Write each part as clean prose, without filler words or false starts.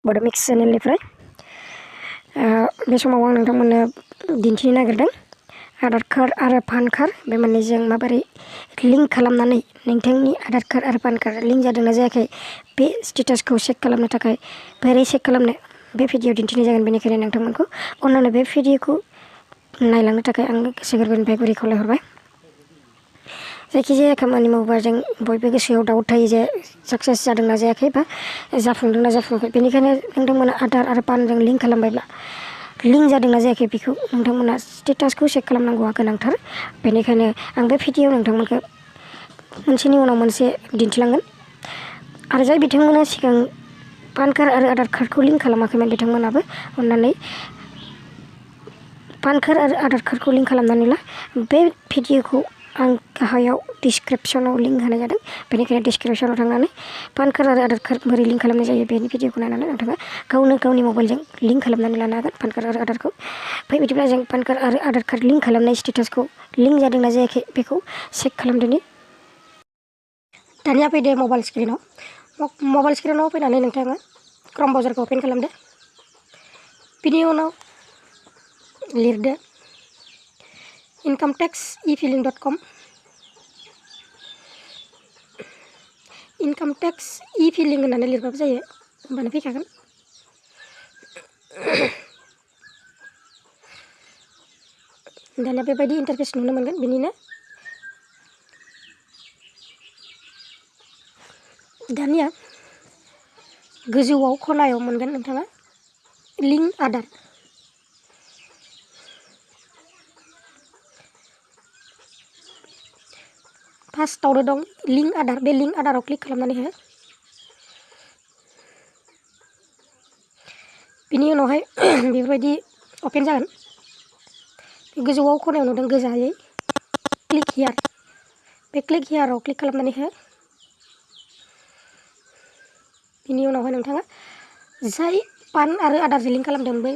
Bodomix चेनेलनिफ्राय बे समाव आं नोंथांमोननो दिन्थिनो नागिरदों आधार कार्ड आरो पान कार्ड बे मोननैजों माबोरै लिंक खालामनानै नोंथांनि आधार कार्ड आरो पान कार्ड लिंक जादोंना जायाखै बे स्टेटासखौ चेक खालामनो थाखाय बोरै चेक खालामनो बे भिडिअ दिन्थिनाय जागोन। बेनिखायनो नोंथांमोनखौ अन्नानै बे भिडिअखौ नायलांनो थाखाय आं गोसो गोरबोनिफ्राय गुरै खावलायहरबाय। जायखिजाया खामानि मावोबा जों बयबो गोसोआव डाउट थायो जे साक्सेस जादोंना जायाखै बा जाफुंदोंना जाफुङाखै। बेनिखायनो नोंथांमोना आधार आरो पानजों लिंक खालामबायब्ला लिंक जादोंना जायाखै बेखौ नोंथांमोना स्टेटासखौ चेक खालामनांगौआ गोनांथार। बेनिखायनो आं बे भिडिअआव नोंथांमोनखौ मोनसेनि उनाव मोनसे दिन्थिलांगोन। आरो जाय बिथांमोना सिगां पान कार्ड आरो आधार कार्डखौ लिंक खालामाखैमोन बिथांमोनाबो अन्नानै पान कार्ड आरो आधार कार्डखौ लिंक खालामनानै ला। बे भिडिअखौ आं गाहायाव डिसक्रिपसनाव लिंक होनाय जादों। बेनिखायनो डिसक्रिपसनाव थांनानै पान कार्ड आरो आधार कार्ड बोरै लिंक खालामनाय जायो बेनि भिडिअखौ नायनानै नोंथाङा गावनो गावनि मबाइलजों लिंक खालामनानै लानो हागोन पान कार्ड आरो आधारखौ। फै बिदिब्ला जों पान कार्ड आरो आधार कार्ड लिंक खालामनाय स्टेटासखौ लिंक जादोंना जायाखै बेखौ चेक खालामदोनि। दानिया फैदो मबाइल स्क्रिनाव फैनानै नोंथाङा क्रम ब्राउजारखौ अपेन खालामदो। बिनि उनाव लिरदो incometax-e-filing.com incometax-e-filing होननानै लिरबाबो जायो, होमबानो फैखागोन। दानिया बेबायदि इन्टारफेस नुनो मोनगोन। बिनिनो दानिया गोजौआव खनायाव मोनगोन नोंथाङा लिंक आधार। फार्स्टआवनो दं लिंक आधार। बे लिंक आधाराव क्लिक खालामनानै हो। बिनि उनावहाय बेफोरबायदि अपेन जागोन। गोजौआव खनायाव नुदों गोजायै क्लिक हियार। बे क्लिक हियाराव क्लिक खालामनानै हो। बिनि उनावहाय नोंथाङा जाय पान आरो आधारजों लिंक खालामदों बै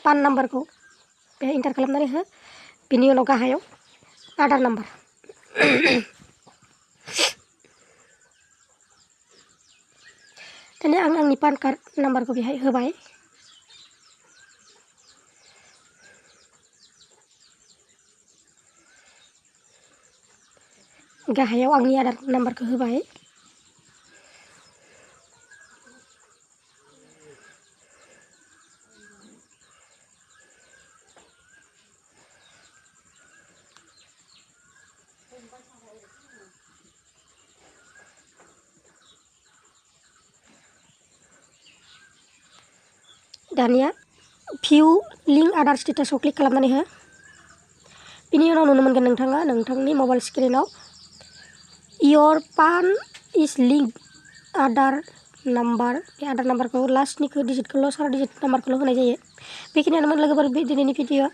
पान नाम्बारखौ बेहाय इन्टार खालामनानै हो। बिनि उनाव गाहायाव आधार नाम्बार। दानिया आं आंनि पान कार्ड नाम्बारखौ बेहाय होबाय। गाहायाव आंनि आधार नाम्बारखौ होबाय। दानिया भिउ लिंक आधार स्टेटासआव क्लिक खालामनानै हो। बिनि उनाव नुनो मोनगोन नोंथाङा नोंथांनि मबाइल स्क्रिनाव your PAN is link Aadhaar number. बे आधार नाम्बारखौ लास्टनिखौ डिजिटखौल' सारा डिजिट नाम्बारखौल' होनाय जायो। बेखिनियानोमोन लोगोफोर दिनैनि भिडिअ।